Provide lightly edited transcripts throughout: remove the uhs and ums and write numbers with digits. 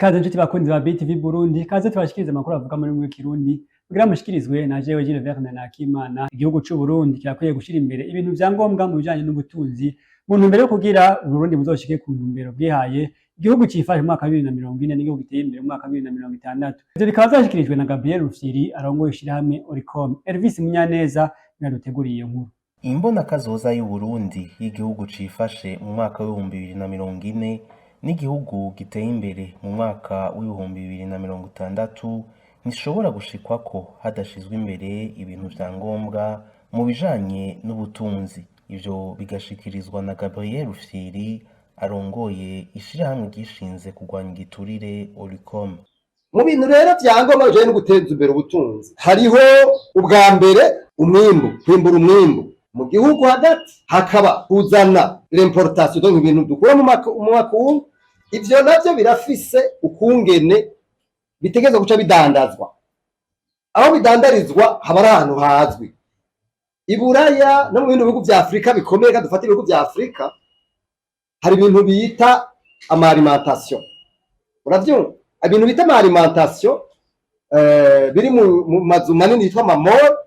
Ikaze nshuti bakunzi ba BTV Burundi, kaze tubashikirize amakuru avuga muri mwe Kirundi kugira mushikirizwe na jewe Gilles Verne na Kimana. Igihugu c'u Burundi kirakwiye gushira imbere ibintu vya ngombwa mu bijanye n'ubutunzi mu ntumbero yo kugira Uburundi buzoshike ku ntumbero bwihaye, igihugu cifashe mu mwaka wa 2040 n'igihugu giteye imbere mu mwaka wa 2060. Ivyo bikaba vyashikirijwe na Gabriel Rufyiri arongoye ishirahamwe Oricom. Elvis Munyaneza niwe iyo nkuru. Imbonakazoza y'Uburundi y'igihugu cifashe mu mwaka w'2040 n'igihugu giteye imbere mu mwaka w'2060 ntishobora gushikwako hadashizwe imbere ibintu vya ngombwa mu bijanye n'ubutunzi. Ivyo bigashikirizwa na Gabriel Rufyiri arongoye ishirahamwe ryishinze kurwanya igiturire Oricom. Mu bintu rero vya ngombwa bijanye no guteza imbere ubutunzi hariho ubwa mbere umwimbu, kwimbura umwimbu mu gihugu hagati, hakaba kuzana l'importation, donc ibintu dukura mu makungu. Ivyo navyo birafise ukungene bitegerezwa guca bidandazwa. Aho bidandarizwa haba ari ahantu hazwi. Iburaya no mu bindi bihugu vya Afurika bikomeye, kandi dufate ibihugu vya Afurika, hari ibintu bita ama alimentation, uravyumva? Ibintu bita ama alimentation biri mu mazu manini yitwa ama mall.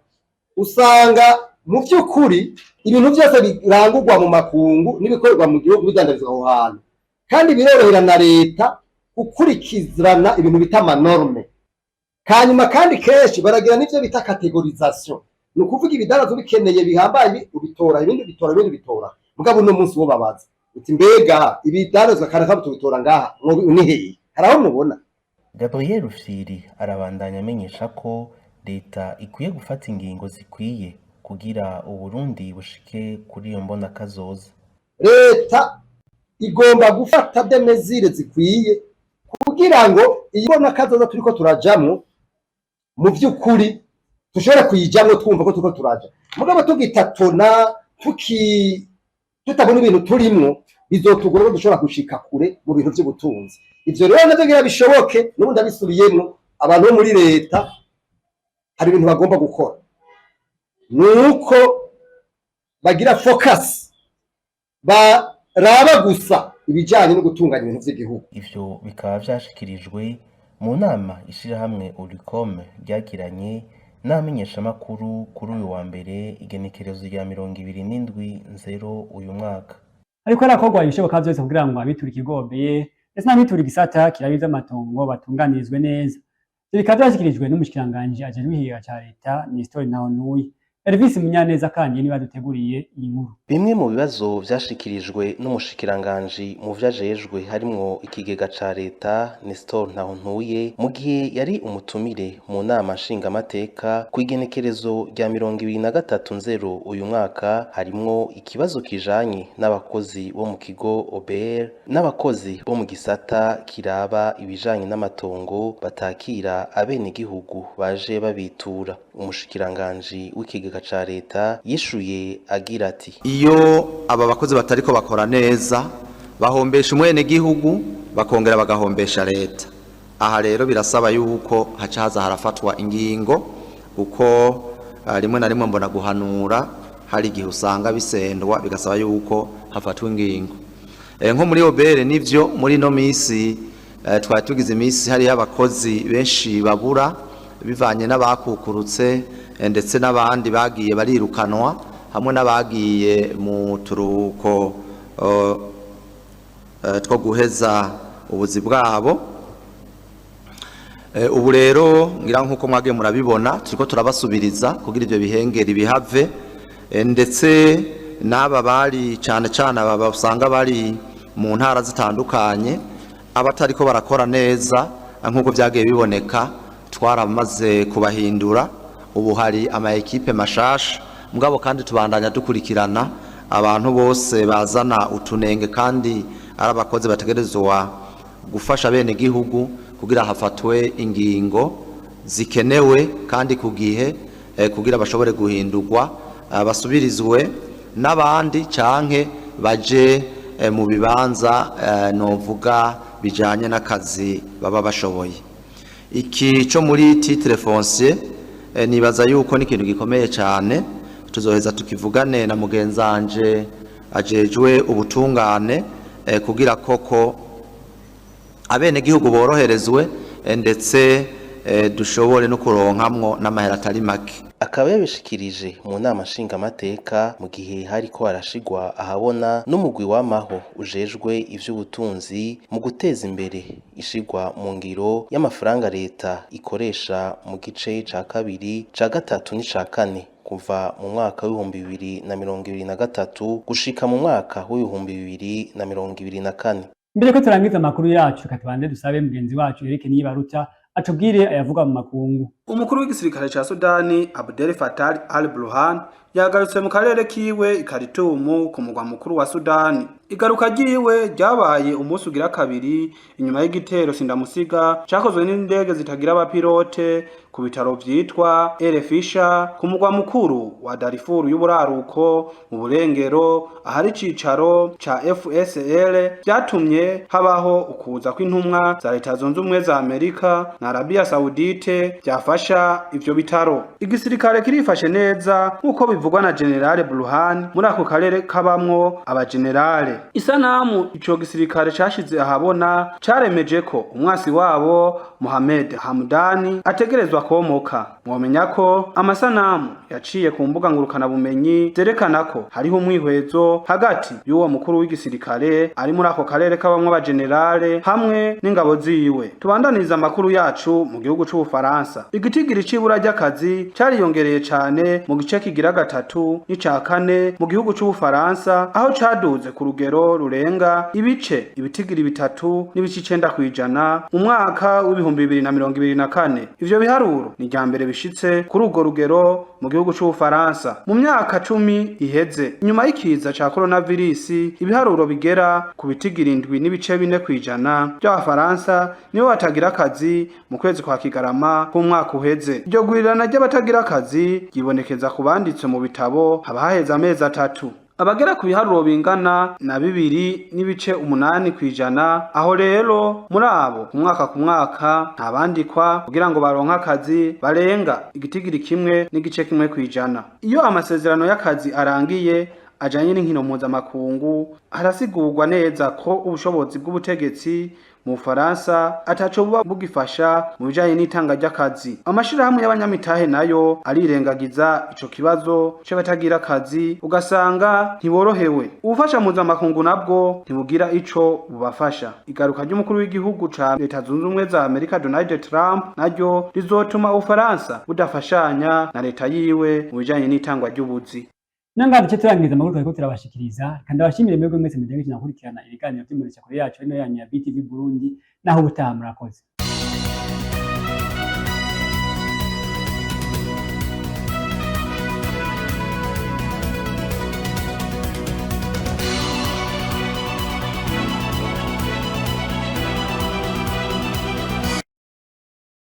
Usanga mu vy'ukuri ibintu vyose birangurwa mu makungu n'ibikorerwa mu gihugu bidandarizwa aho hantu, kandi birorohera na leta gukurikizana ibintu bita ama normes. Hanyuma kandi kenshi baragira n'ivyo bita catégorisation, ni ukuvuga ibidandazwa ubikeneye bihambaye ubitora, ibindi ubitora, ibindi ubitora. Mugabo uno munsi wo babaza uti: "Mbega ibidandazwa kanaka tubitora ngaha ni hehe?" Hari aho mubona? Gabriel Rufyiri arabandanya amenyesha ko leta ikwiye gufata ingingo zikwiye kugira Uburundi bushike kuri iyo mbonakazoza. Leta igomba gufata des mesures zikwiye kugira ngo iyi mbonakazoza turiko turajamwo mu vy'ukuri dushobore kuyijamwo twumva ko turiko turaja. Mugabo tugitatona, tutabona ibintu turimwo, bizotugora ko dushobora gushika kure mu bintu vy'ubutunzi. Ivyo rero navyo ngira bishoboke, n'ubundi abisubiyemwo, abantu bo muri leta hari ibintu bagomba gukora, nuko bagira focus, baraba gusa ibijanye no gutunganya ibintu vy'igihugu. Ivyo bikaba vyashikirijwe mu nama ishirahamwe Oricom ryagiranye n'abamenyeshamakuru kuri uyu wa mbere, igenekerezo rya 27/0 uyu mwaka. Ariko harakorwa ibishoboka vyose kugira ngo abitura ikigo OBR ndetse n'abitura igisata kiraba ivy'amatongo batunganirizwe neza. Ivyo bikaba vyashikirijwe n'umushikiranganji ajejwe ikigega ca leta, Nestor Ntahontuye. Elvis Munyaneza kandi niwe yaduteguriye iyi nkuru. Bimwe mu bibazo vyashikirijwe n'umushikiranganji mu vyo ajejwe harimwo ikigega ca leta, Nestor Ntahontuye, mu gihe yari umutumire mu nama nshingamateka kw'igenekerezo rya 23/0 uyu mwaka, harimwo ikibazo kijanye n'abakozi bo mu kigo OBR n'abakozi bo mu gisata kiraba ibijanye n'amatongo batakira abenegihugu baje babitura. Umushikiranganji w'ikigega ca leta yishuye agira ati: Iyo aba bakozi batariko bakora neza, bahombesha umwenegihugu, bakongera bagahombesha leta. Aha rero birasaba yuko haca haza harafatwa ingingo, kuko rimwe na rimwe mbona guhanura hari igihe usanga bisendwa, bigasaba yuko hafatwa ingingo. Nko muri OBR, nivyo, muri ino misi twari tugize imisi hariyo abakozi benshi babura bivanye n'abakukurutse, ndetse n'abandi bagiye barirukanwa, hamwe n'abagiye mu turuhuko two guheza ubuzi bwabo. Ubu rero ngira nk'uko mwagiye murabibona, turiko turabasubiriza kugira ivyo bihengeri bihave, ndetse n'aba bari cane cane aba usanga bari mu ntara zitandukanye, abatariko barakora neza nk'uko vyagiye biboneka, twaramaze kubahindura. Ubu hari ama équipes mashasha. Mugabo kandi tubandanya dukurikirana abantu bose bazana utunenge kandi ari abakozi bategerezwa gufasha bene gihugu, kugira hafatwe ingingo zikenewe kandi ku gihe, kugira bashobore guhindurwa, basubirizwe n'abandi canke baje mu bibanza novuga bijanye n'akazi baba bashoboye. Iki co muri titre foncier, nibaza yuko ni ikintu gikomeye cyane, tuzoheza tukivugane na mugenzanje ajejwe ubutungane, kugira koko Abenegihugu boroherezwe, ndetse dushobore no kuronkamwo n'amahera atari make. Akaba yabishikirije mu nama nshingamateka mu gihe hariko harashigwa ahabona n'umugwi wamaho ujejwe ivy'ubutunzi mu guteza imbere ishigwa mu ngiro y'amafaranga leta ikoresha mu gice ca kabiri, ca gatatu n'ica kane kuva mu mwaka w'2023 gushika mu mwaka w'2024. Mbere ko turangiza amakuru yacu, katubanze dusabe mugenzi wacu Eric Nibaruta atubwire ayavuga mu makungu. Umukuru w'igisirikare ca Sudani, Abdel Fattah al-Burhan, yagarutse mu karere kiwe i Khartoum, ku mugwa mukuru wa Sudani. Igaruka ryiwe ryabaye umunsi ugira kabiri inyuma y'igitero sindamusiga cakozwe n'indege zitagira abapilote ku bitaro vyitwa El Fasher ku mugwa mukuru wa Darfur y'uburaruko mu burengero, ahari icicaro ca FSR. Vyatumye habaho ukuza kw'intumwa za Leta Zunze Ubumwe za Amerika na Arabia Saudite vyafasha ivyo bitaro. Igisirikare kirifashe neza, nk'uko bivugwa na General Burhan, muri ako karere kabamwo abagenerale. Isanamu ico gisirikare cashize ahabona caremeje ko umwasi wabo Mohamed Hamdani ategerezwa komoka. Mwomenya ko amasanamu yaciye ku mbuga ngurukana bumenyi zerekana ko hariho umwihwezo hagati y'uwo mukuru w'igisirikare ari muri ako karere kabamwo abagenerale hamwe n'ingabo ziwe. Tubandaniriza amakuru yacu mu gihugu c'Ubufaransa. Igitigiri c'ibura ry'akazi cariyongereye cane mu gice kigira gatatu n'ica kane mu gihugu c'Ubufaransa, aho caduze ku rugero rurenga ibice ibitigiri 3.9% mu mwaka w'2024. Ivyo biharuro ni irya mbere bishitse kuri urwo rugero mu gihugu c'Ubufaransa mu myaka 10 iheze, inyuma y'ikiza ca coronavirus. Ibiharuro bigera ku bitigiri 7.4% by'Abafaransa nibo batagira akazi mu kwezi kwa Kigarama k'umwaka uheze. Iryo gurirana ry'abatagira akazi ryibonekeza ku banditse mu bitabo haba haheze amezi 3, abagera ku biharuro bingana na 2.8%. Aho rero muri abo, ku mwaka ku mwaka, nta bandikwa kugira ngo baronke akazi barenga igitigiri 1.1%. Iyo amasezerano y'akazi arangiye ajanye n'inkino mpuzamakungu, harasigurwa neza ko ubushobozi bw'ubutegetsi mu Bufaransa ataco buba bugifasha mu bijanye n'itanga ry'akazi. Amashirahamwe y'abanyamitahe nayo arirengagiza ico kibazo c'abatagira akazi, ugasanga ntiborohewe. Ubufasha mpuzamakungu nabwo ntibugira ico bubafasha. Igaruka ry'umukuru w'igihugu ca Leta Zunze Ubumwe za Amerika, Donald Trump, naryo rizotuma Ubufaransa budafashanya na leta yiwe mu bijanye n'itangwa ry'ubuzi. Nangaha duce turangiza amakuru twariko turabashikiriza. Kandi abashimire mwebwe mwese mugiye gukurikirana ibiganiro vy'imbonesha kure yacu ino yanyu ya BTV Burundi. Naho ubutaha, murakoze.